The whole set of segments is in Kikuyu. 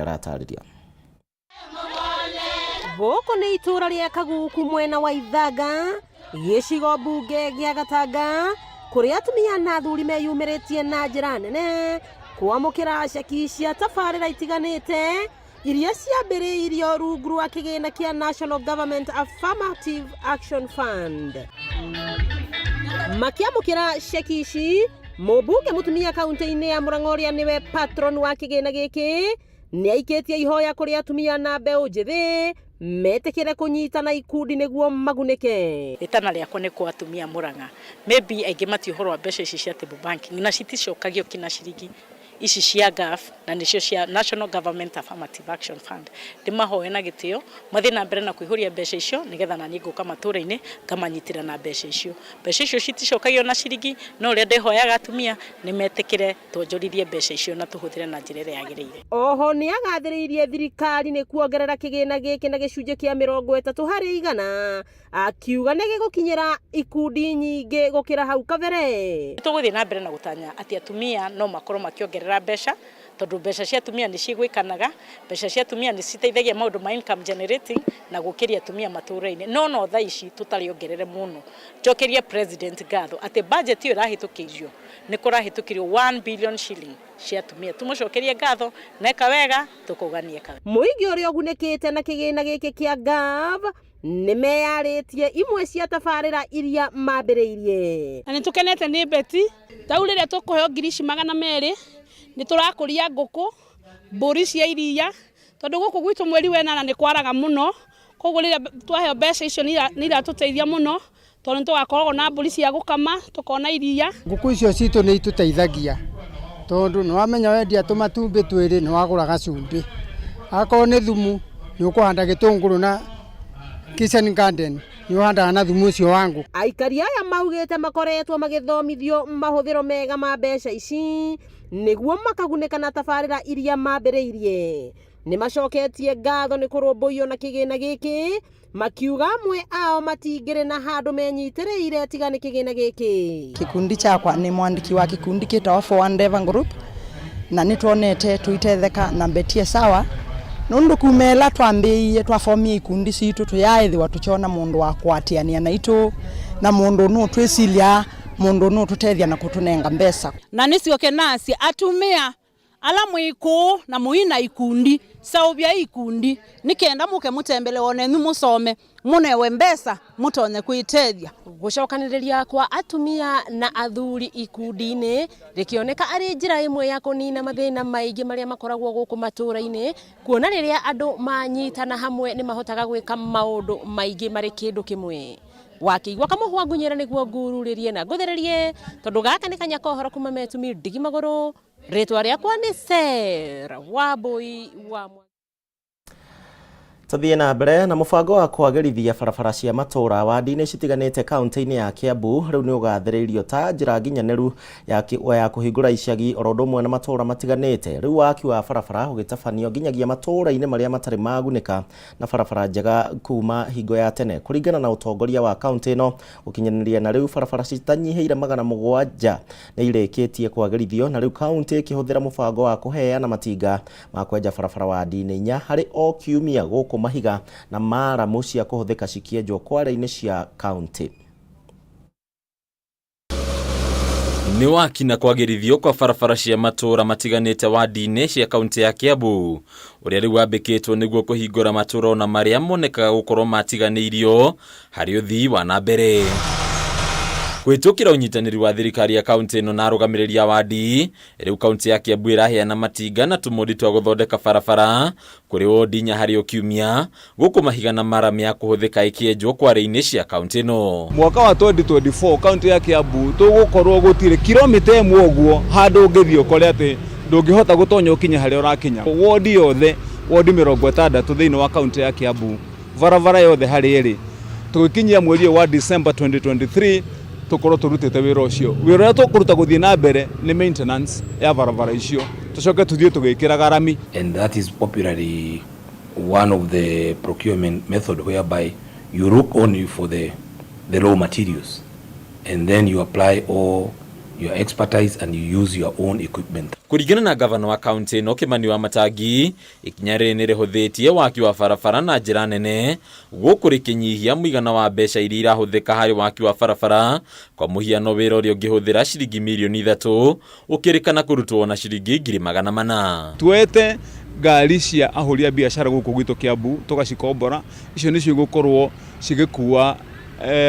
Aratarĩria. Gũkũ nĩ itũũra rĩa Kaguku mwena wa Ithanga, gĩcigo mbunge gĩa Gatanga, kũrĩa atumia na athuri meyumĩrĩtie na njĩra nene kwamũkĩra ceki cia tabarĩra itiganĩte iria ciambĩrĩirio rungu rwa kĩgĩna kĩa National Government Affirmative Action Fund. Makĩamũkĩra ceki ici, mũmbunge mũtumia kaunti-inĩ ya Murang'a ũrĩa nĩwe patron wa kĩgĩna gĩkĩ nĩ aikĩtie ihoya kũrĩ atumia na mbeũ njĩthĩ metĩkĩre kũnyitana ikundi nĩguo magunĩke. Rĩtana rĩakwa nĩ kwa atumia Murang'a, maybe aingĩ mati ũhoro wa mbeca ici cia table banking, na citicokagio kinya ciringi ici cia GAF, na nĩcio cia National Government Affirmative Action Fund. Ndĩmahoe na gĩtĩo mathiĩ na mbere na kũihũria mbeca icio, nĩgetha naniĩ ngũka matũra-inĩ ngamanyitĩra na mbeca icio. Mbeca icio citicokagio na ciringi, no ũrĩa ndĩhoyaga atumia nĩ metĩkĩre tuonjorithie mbeca icio na tũhũthĩre na njĩra ĩrĩa yagĩrĩire. Oho nĩ agathĩrĩirie thirikari nĩ kuongerera kĩgĩna gĩkĩ na gĩcunjĩ kĩa 30%, akiuga nĩ gĩgũkinyĩra ikundi nyingĩ gũkĩra hau kabere. Tũgũthiĩ na mbere na gũtanya atĩ atumia no makorwo makĩongerera mbeca, tondũ mbeca cia atumia nĩ cigwĩkanaga, mbeca cia atumia nĩ citeithagia maũndũ ma income generating na gũkĩria atumia matũũra-inĩ. No thaa ici tũtarĩ ongerere mũno. Njokerie President ngatho atĩ budget ĩyo ĩrahĩtũkĩirio nĩ kũrahĩtũkirio 1 billion shilling cia atumia. Tũmũcokerie ngatho neka wega, tũkauga nĩ eka. Mũingĩ ũrĩa ũgunĩkĩte na kĩgĩna gĩkĩ kĩa GAV nĩ meyarĩtie imwe cia tabarĩra iria mambĩrĩirie. Na nĩ tũkenete nĩ Beti tau rĩrĩa tũkũheo ngiri ici 200, nĩ tũrakũria ngũkũ, mbũri cia iria, tondũ gũkũ gwitũ mweri wa ĩnana nĩ kwaraga mũno. Koguo rĩrĩa twaheo mbeca icio nĩ iratũteithia mũno, tondũ nĩ tũgakoragwo na mbũri cia gũkama, tũkona iria. Ngũkũ icio citũ nĩ itũteithagia, tondũ nĩ wamenya wendia tũmatumbĩ twĩrĩ nĩ wagũra gacumbĩ, akorwo nĩ thumu nĩ ũkũhanda gĩtũngũrũ na kitchen garden nĩ ũhandaga na thumu ũcio wa ngũkũ. Aikari aya maugĩte makoretwo magĩthomithio mahũthĩro mega ma mbeca ici nĩguo makagunĩka na tabarĩra iria mambĩrĩirie. Nĩ macoketie ngatho nĩ kũrũmbũiyo na kĩgĩna gĩkĩ, makiuga amwe ao matingĩrĩ na handũ menyitĩrĩire tiga nĩ kĩgĩna gĩkĩ. Kikundi chakwa nĩ mwandĩki wa kikundi kĩtawa For One Endeavor Group, na nĩ tuonete tuitetheka na mbetie sawa, nundu kumela twambiie twafomie ikundi citu tuyaithiwa tuchiona mundu wa kwatiania na itu na mundu nu twicilia mundu nu tutethia na kutunenga mbesa. Na nicioke nacie atumia ala mwiku na muina ikundi saubia ikundi nikenda muke mutembele wone musome munewe mbesa mutonye kwitethia. Gucokaniriria kwa atumia na athuri ikundi-inĩ rĩkĩoneka arĩ njĩra ĩmwe ya kũnina mathĩna maingĩ marĩa makoragwo gũkũ matũũra-inĩ, kuona rĩrĩa andũ manyitana hamwe nĩ mahotaga gwĩka maũndũ maingĩ marĩ kĩndũ kĩmwe. Wakĩigua kamũhwa ngunyĩra nĩguo ngururĩrie na ngũthererie, tondũ gaka nĩ kanya kohoro kuma Metumi ndigi magũrũ. Rĩtwa rĩakwa nĩ Sarah Wambui wa Tuthiĩ na mbere na mũbango wa kwagĩrithia barabara cia matũũra wandi-inĩ citiganĩte kaunti-inĩ ya Kiambu rĩu nĩ ũgathĩrĩirio ta njĩra nginyanĩru ya kũhingũra icagi oro ũndũ ũmwe na matũũra matiganĩte. Rĩu waki wa barabara ũgĩtabanio nginyagia matũũra-inĩ marĩa matarĩ magunĩka na barabara njega kuma hingo ya tene. Kũringana na ũtongoria wa kaunti ĩno, gũkinyanĩria na rĩu barabara citanyihĩire 700 nĩ irĩkĩtie kwagĩrithio, na rĩu kaunti ĩkĩhũthĩra mũbango wa kũheana matinga ma kwenja barabara wandi-inĩ 4 harĩ o kiumia gũkũ mahiga na maramu cia kũhũthĩka cikĩenjwo kware-inĩ cia kaunti. Nĩ waki na kwagĩrithio kwa barabara cia matũũra matiganĩte wandi-inĩ cia kaunti ya Kiambu ũrĩa rĩu wambĩkĩtwo nĩguo kũhingũra matũũra ona marĩa monekaga gũkorwo matiganĩirio harĩ ũthii wa na mbere. Kũhĩtũkĩra ũnyitanĩri wa thirikari ya kaunti ĩno na arũgamĩrĩri a wandi, rĩu kaunti ya Kiambu ĩraheana matinga na tũmũndi twa gũthondeka barabara kũrĩ wondi 4 harĩ o kiumia, gũkũ mahiga na maramu ya kũhũthĩka ĩkĩenjwo kware-inĩ cia kaunti ĩno. Mwaka wa 2024 kaunti ya Kiambu tũgũkorwo gũtirĩ kilomita ĩmwe ũguo handũ ũngĩthiĩ ũkore atĩ ndũngĩhota gũtonya ũkinye harĩa ũrakinya. Wondi yothe, wondi 60 thĩinĩ wa kaunti ya Kiambu, barabara yothe harĩa ĩrĩ, tũgĩkinyia mweri ũyũ wa December 2023 tũkorwo tũrutĩte wĩra ũcio. Wĩra ũrĩa tũkũruta gũthiĩ na mbere nĩ maintenance ya barabara icio, tũcoke tũthiĩ tũgĩkĩraga rami. And that is popularly one of the procurement method whereby you look only for the raw materials and then you apply all your expertise and you use your own equipment. Kũringana na gavana wa kaunti ĩno Kimani wa Matangi, ikinya rĩrĩ nĩ rĩhũthĩtie waki wa barabara na njĩra nene, gũkũ rĩkĩnyihia mũigana wa mbeca iria irahũthĩka harĩ waki wa barabara. Kwa mũhiano, wĩra ũrĩa ũngĩhũthĩra ciringi mirioni 3 ũkĩrĩkana kũrutwo na ciringi 400,000. Tuete ngari cia ahũri a biacara gũkũ gwitũ Kiambu tũgacikombora, icio nĩcio igũkorwo cigĩkua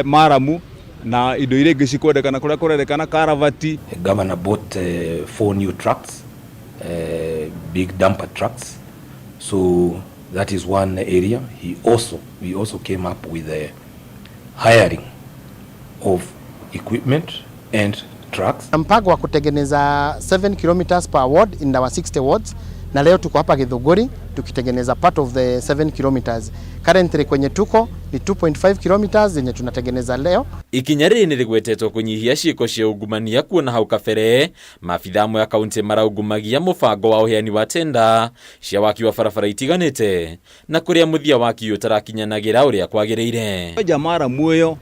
maramu na indo iria ingĩ cikwendekana kũrĩa kũrendekana karavati. The governor bought 4 new trucks, big dumper trucks. So that is one area. We also came up with the hiring of equipment and trucks. Mpango wa kutengeneza 7 kilometers per ward in our 60 wards, na leo tuko hapa Githunguri tukitengeneza part of the 7 kilometers. Currently kwenye tuko ni 2.5 kilometers zenye tunatengeneza leo. Ikinya rĩrĩ nĩ rĩgwetetwo kũnyihia ciĩko cia ungumania, kuona hau kabere maabitha amwe a kaunti maraungumagia mũbango wa ũheani wa tenda cia waki wa barabara itiganĩte, na kũrĩa mũthia waki ũtarakinyanagĩra ũrĩa kwagĩrĩire. Wenja maramu ĩyo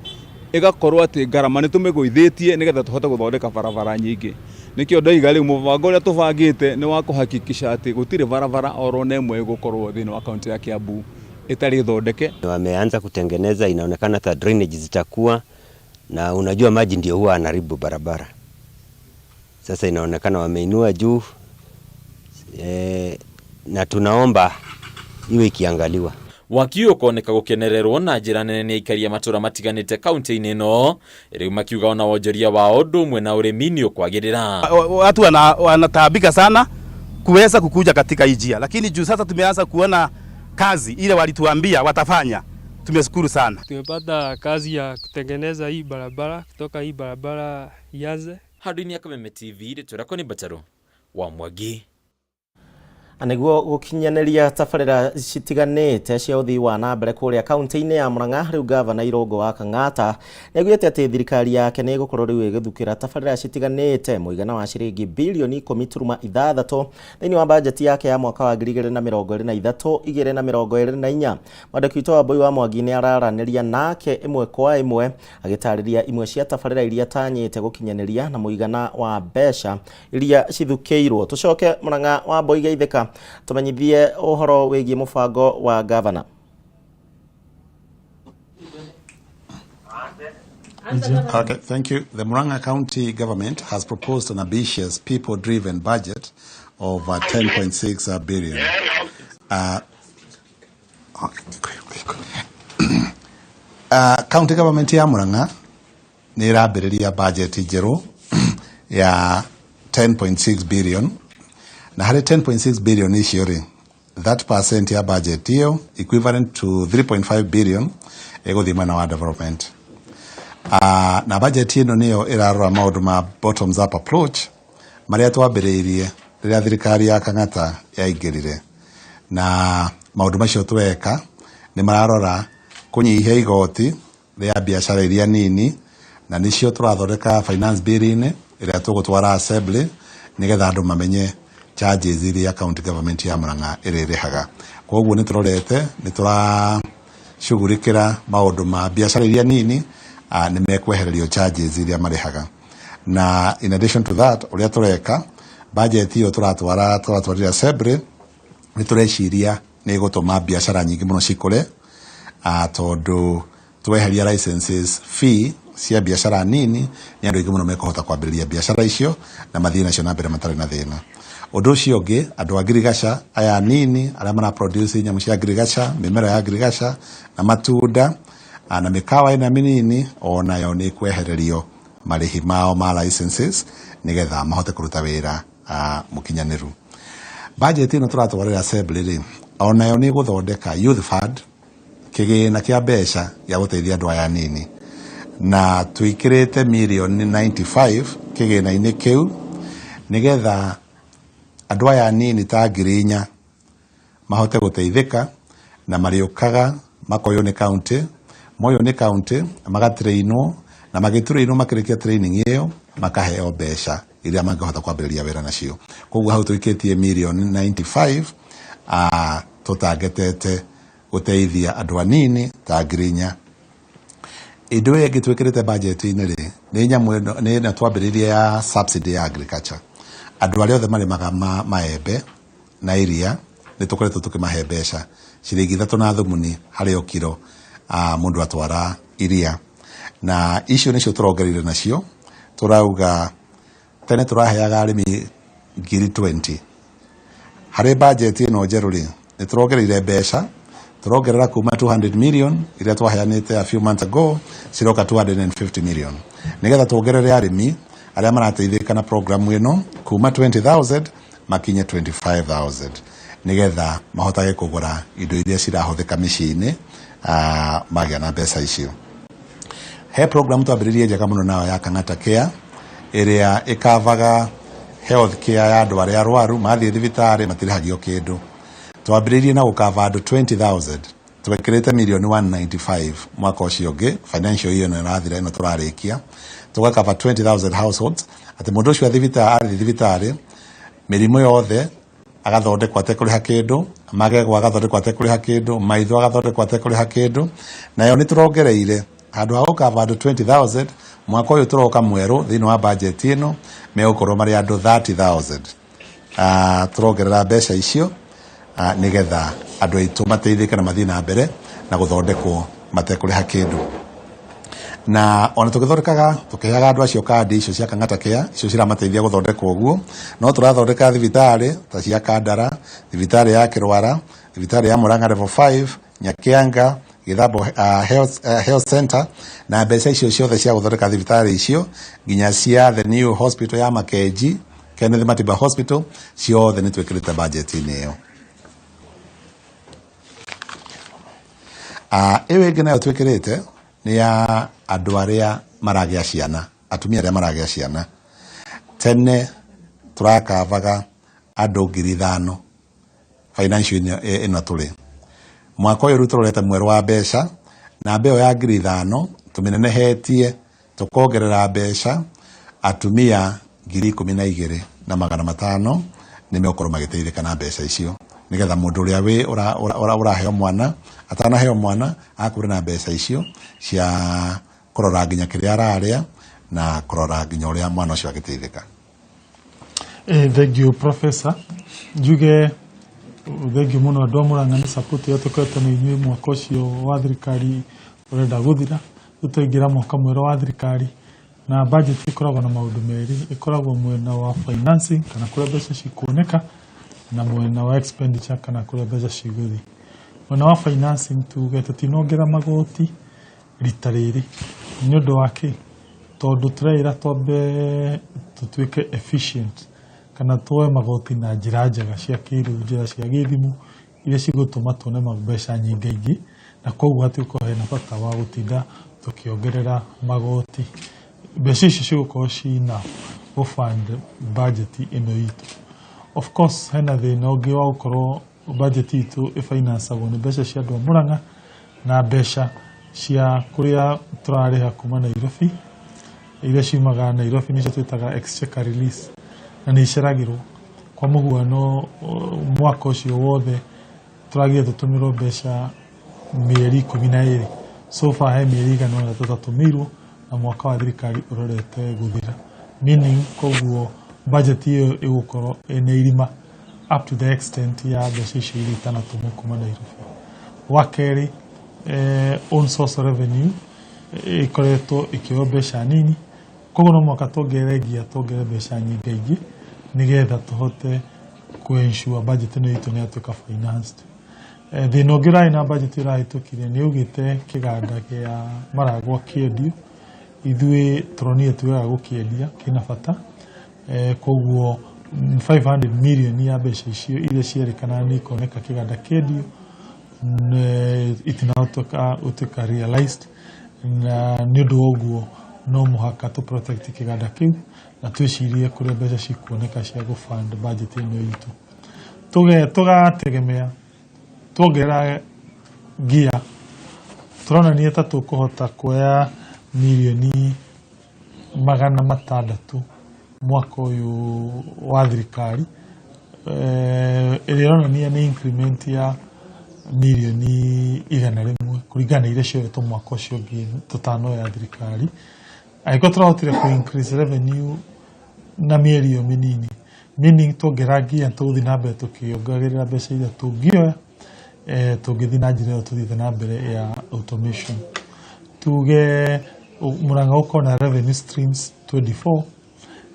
ĩgakorwo atĩ ngarama nĩ tũmĩgũithĩtie nĩgetha tũhote gũthondeka barabara nyingĩ. Nĩkĩo ndoiga rĩu mũbango ũrĩa tũbangĩte nĩ wa kũhakikisha atĩ gũtirĩ barabara oro na ĩmwe ĩgũkorwo thĩinĩ wa kaunti ya Kiambu ĩtarĩ thondeke. Wameanza kutengeneza, inaonekana hata drainage zitakuwa, na unajua maji ndio huwa anaharibu barabara. Sasa inaonekana wameinua juu na tunaomba iwe ikiangaliwa. Waki ũyũ ũkoneka gũkenererwo na njĩra nene nĩ aikari a matũra matiganĩte kaunti-inĩ ĩno, rĩu makiuga ona wonjoria wao ũndũ ũmwe na ũrĩmi nĩ ũkwagĩrĩra. Watu wanataabika sana kuweza kukuja katika hii njia, lakini juu sasa tumeanza kuona kazi ile walituambia watafanya, tumeshukuru sana. Tumepata kazi ya kutengeneza hii barabara kutoka hii barabara ianze. Handũ-inĩ ya Kameme TV, rĩtwa rĩakwa nĩ Mbataro wa Mwangi. Nĩguo gũkinyanĩria tabarĩra citiganĩte cia ũthii wa na mbere kũrĩa kaunti-inĩ ya Murang'a, rĩu gavana Irũngũ wa Kang'ata nĩaugĩte atĩ thirikari yake nĩ ĩgũkorwo rĩu ĩgĩthukĩra tabarĩra citiganĩte mũigana wa ciringi bilioni 10.6 thĩinĩ wa bajeti yake ya mwaka wa 2023 2024. Mwandĩki witũ Wambui wa Mwangi nĩ araranĩria nake ĩmwe kwa ĩmwe agĩtarĩria imwe cia tabarĩra iria tanyĩte gũkinyanĩria na mũigana wa mbeca iria cithukĩirwo. Tũcoke Murang'a, Wambui geithĩka, tumenyithie ũhoro wĩgiĩ mũbango wa gavana. Okay, thank you. The Murang'a County government has proposed an ambitious people-driven budget of 10.6 billion. County government ya Murang'a nĩ ĩrambĩrĩria budget njerũ ya 10.6 billion, na harĩ 10.6 billion icio rĩ, that percent ya budget ĩyo, equivalent to 3.5 billion, ĩgũthiĩ mwena wa development. Na budget ĩno nĩyo ĩrarora maũndũ ma bottoms up approach marĩa twambĩrĩirie rĩrĩa thirikari ya Kang'ata yaingĩrire, na maũndũ macio tweka nĩ mararora kũnyihia igoti rĩa biacara iria nini, na nĩcio tũrathondeka finance bill-inĩ ĩrĩa tũgũtwara assembly nĩgetha andũ mamenye charges iria county government ya Murang'a ĩrĩrĩhaga. Koguo nĩ tũrorete, nĩ tũracugurikĩra maũndũ ma biacara iria nini, nĩ mekwehererio charges iria marĩhaga. Na in addition to that, ũrĩa tũreka budget ĩyo tũratwara tũratwarĩra assembly, nĩ tũreciria nĩ ĩgũtũma biacara nyingĩ mũno cikũre, tondũ tweheria licenses fee cia biacara nini, nĩ andũ aingĩ mũno mekũhota kwambĩrĩria biacara icio na mathiĩ nacio na mbere matarĩ na thĩna. Ũndũ ũcio ũngĩ, andũ a ngirigaca aya nini arĩa mara produce nyamũ cia ngirigaca, mĩmera ya ngirigaca na matunda na mĩkawa ĩno mĩnini, onayo nĩ ĩkwehererio marĩhi mao ma licenses nĩgetha mahote kũruta wĩra mũkinyanĩru. Budget ĩno tũratwarĩra assembly rĩ, onayo nĩ ĩgũthondeka youth fund, kĩgĩna kĩa mbeca gĩa gũteithia andũ aya nini, na twĩkĩrĩte mirioni 95 kĩgĩna-inĩ kĩu nĩgetha andũ aya nini ta 4,000 mahote gũteithĩka, na marĩũkaga makoywo nĩ county, moywo nĩ county magatrainwo, na magĩtrainwo makĩrĩkia training ĩyo makaheo mbeca iria mangĩhota kwambĩrĩria wĩra nacio. Koguo hau tũikĩtie mirioni 95 tũtangetete gũteithia andũ anini ta 4,000. Indo ĩyo ĩngĩ twĩkĩrĩte budget-inĩ rĩ, nĩ nyamũ ĩno nĩ ĩno twambĩrĩirie ya subsidy ya agriculture. Andũ arĩa othe marĩmaga maembe na iria nĩ tũkoretwo tũkĩmahe mbeca ciringi 3 na thumuni harĩ o kiro mũndũ atwara iria, na icio nĩcio tũrongereire nacio. Tũrauga tene tũraheaga arĩmi ngiri 20, harĩ budget ĩno njerũ rĩ, nĩ tũrongereire mbeca, tũrongerera kuma 200 million iria twaheanĩte a few months ago, ciroka 250 million, nĩgetha tuongerere arĩmi arĩa marateithĩka na program ĩno kuma 20,000 makinye 25,000, nĩgetha mahotage kũgũra indo iria cirahũthĩka mĩciĩ-inĩ magĩa na mbeca icio. He program twambĩrĩirie njega mũno nayo ya Kang'ata Care, ĩrĩa ĩkavaga health care ya andũ arĩa arwaru mathiĩ thibitarĩ matirĩhagio kĩndũ. Twambĩrĩirie na gũkava andũ 20,000, twekĩrĩte mirioni 195 mwaka ũcio ũngĩ, financial year ĩno ĩrathira ĩno tũrarĩkia, tũgakava 20,000 households, atĩ mũndũ ũcio athiĩ thibitarĩ mĩrimũ yothe agathondekwo atekũrĩha kĩndũ, magego agathondekwo atekũrĩha kĩndũ, maitho agathondekwo atekũrĩha kĩndũ. Nayo nĩ tũrongereire handũ ha gũkava andũ 20,000, mwaka ũyũ tũroka mwerũ thĩinĩ wa budget ĩno megũkorwo marĩ andũ 30,000. Tũrongerera mbeca icio nĩgetha andũ aitũ mateithĩke na mathiĩ na mbere na gũthondekwo matekũrĩha kĩndũ. Na ona tũgĩthondekaga tũkĩheaga andũ acio kandi icio cia Kang'ata Care, icio ciramateithia gũthondekwo ũguo, no tũrathondeka thibitarĩ ta cia Kandara, thibitarĩ ya Kĩrwara, thibitarĩ ya Murang'a level 5, Nyakianga, Gĩthambo health center, na mbeca icio ciothe cia gũthondeka thibitarĩ icio nginya cia the new hospital ya Makenji, Kenneth Matiba Hospital, ciothe nĩ twĩkĩrĩte budget-inĩ ĩyo. Ĩyo ĩngĩ nayo twĩkĩrĩte nĩ ya andũ arĩa maragĩa ciana, atumia arĩa maragĩa ciana. Tene tũrakavaga andũ 5,000 financial ĩno tũrĩ. Mwaka ũyũ rĩu tũrorete mwerũ wa mbeca, namba ĩyo ya 5,000 tũmĩnenehetie tũkongerera mbeca atumia 12,500 nĩ megũkorwo magĩteithĩka na mbeca icio, nĩgetha mũndũ ũrĩa wĩ ũraheo mwana atanaheo mwana akũre na mbeca icio cia kũrora nginya kĩrĩa ararĩa na kũrora nginya ũrĩa mwana ũcio agĩteithĩka. Thank you Professor. Njuge thank you mũno andũ a Murang'a nĩ support ĩrĩa tũkoretwo na inyuĩ mwaka ũcio wa thirikari ũrenda gũthira. Rĩu twaingĩra mwaka mwerũ wa thirikari, na budget ĩkoragwo na maũndũ merĩ, ĩkoragwo mwena wa financing kana kũrĩa mbeca cikuoneka, na mwena wa expenditure kana kũrĩa mbeca cigũthiĩ. Mwena wa financing tuge tũtinongerera magoti rita rĩrĩ, nĩ ũndũ wa kĩ? Tondũ tũreĩra twambe tũtuĩke efficient kana tuoe magoti na njĩra njega cia kĩrĩu, njĩra cia gĩthimũ iria cigũtũma tuone mbeca nyingaingĩ, na koguo hatigũkorwo hena bata wa gũtinda tũkĩongerera magoti. Mbeca icio cigũkorwo cina gũ fund budget ĩno itũ. Of course hena thĩna ũngĩ wa gũkorwo budget itũ ĩfinancagwo nĩ mbeca cia andũ a Murang'a na mbeca cia kũrĩa tũrarĩha kuma Nairobi, iria ciumaga Nairobi nĩcio twĩtaga exchequer release, na nĩ iceragĩrwo. Kwa mũhuano mwaka ũcio wothe tũragire tũtũmĩrwo mbeca mĩeri 12, so far he mĩeri 100 tũtatũmĩirwo, na mwaka wa thirikari ũrorete gũthira, meaning koguo budget ĩyo ĩgũkorwo ĩna irima up to the extent ya mbeca icio iria itanatũmwo kuma Nairobi. Wa kerĩ, own source revenue ĩkoretwo ĩkĩoywo mbeca nini, koguo no mũhaka tuongerere nginya tuongerere mbeca nyingaingĩ nĩgetha tũhote kũ ensure budget ĩno itũ nĩ yatuĩka financed. Thĩna ũngĩ ũrarĩ na budget ĩrahĩtũkire nĩ augĩte kĩganda kĩa Maragwa kĩendio, ithuĩ tũronire ti wega gũkĩendia, kĩna bata, koguo 500 million ya mbeca icio iria cierĩkanaga nĩ ikoneka kĩganda kĩendio itinahota gũtuĩka realized, na nĩ ũndũ wa ũguo no mũhaka tũ protect kĩganda kĩu na twĩcirie kũrĩa mbeca cikuoneka cia gũ fund budget ĩno itũ. Tũgategemea tuongerera ngia tũronania ta tũkũhota kuoya mirioni 600 mwaka ũyũ wa thirikari, ĩrĩa ĩronania nĩ increment ya mirioni 100. kũringana na iria cioetwo mwaka ũcio ũngĩ tũtanoya thirikari. Angĩkorwo tũrahotire kũ increase revenue na mĩeri ĩyo mĩnini, meaning tuongera nginya tũgũthiĩ na mbere tũkĩongagĩrĩra mbeca iria tũngĩoya, tũngĩthiĩ na njĩra ĩyo tũthiĩte na mbere ya automation. Tuge Murang'a gũkorwo na revenue streams 24,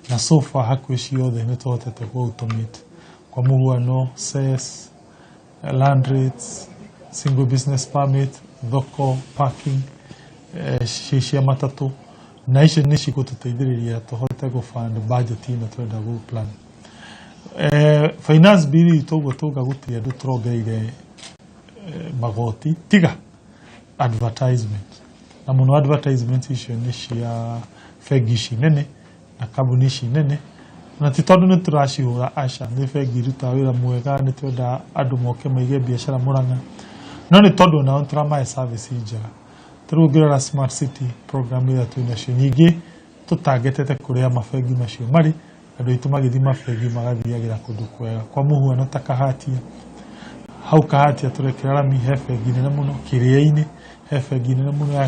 na so far hakuhĩ ciothe nĩ tũhotete kũ automate. Kwa mũhuano, cess, land rates, single business permit, thoko, parking, cia matatũ, na icio nĩ cigũtũteithĩrĩria tũhote gũ fund budget ĩno tũrenda gũ plan. Finance bill itũ ũguo tũga gũtirĩ andũ tũrongereire magoti tiga advertisement, na mũno advertisement icio nĩ cia bengi ici nene na kambuni ici nene, na ti tondũ nĩ tũracihũra, aca, nĩ bengi irutaga wĩra mwega, nĩ twenda andũ moke maige biacara Murang'a, no nĩ tondũ onao nĩ tũramahe service njega. Ta rĩu ũngĩrora Smart City program ĩrĩa twĩ nacio, nyingĩ tũtangetete kũrĩa mabengi macio marĩ, andũ aitũ magĩthiĩ mabengi magathiagĩra kũndũ kwega. Kwa mũhuano ta Kahatia, hau Kahatia tũrekĩra rami, he bengi nene mũno. Kĩrĩa-inĩ he bengi nene mũno ya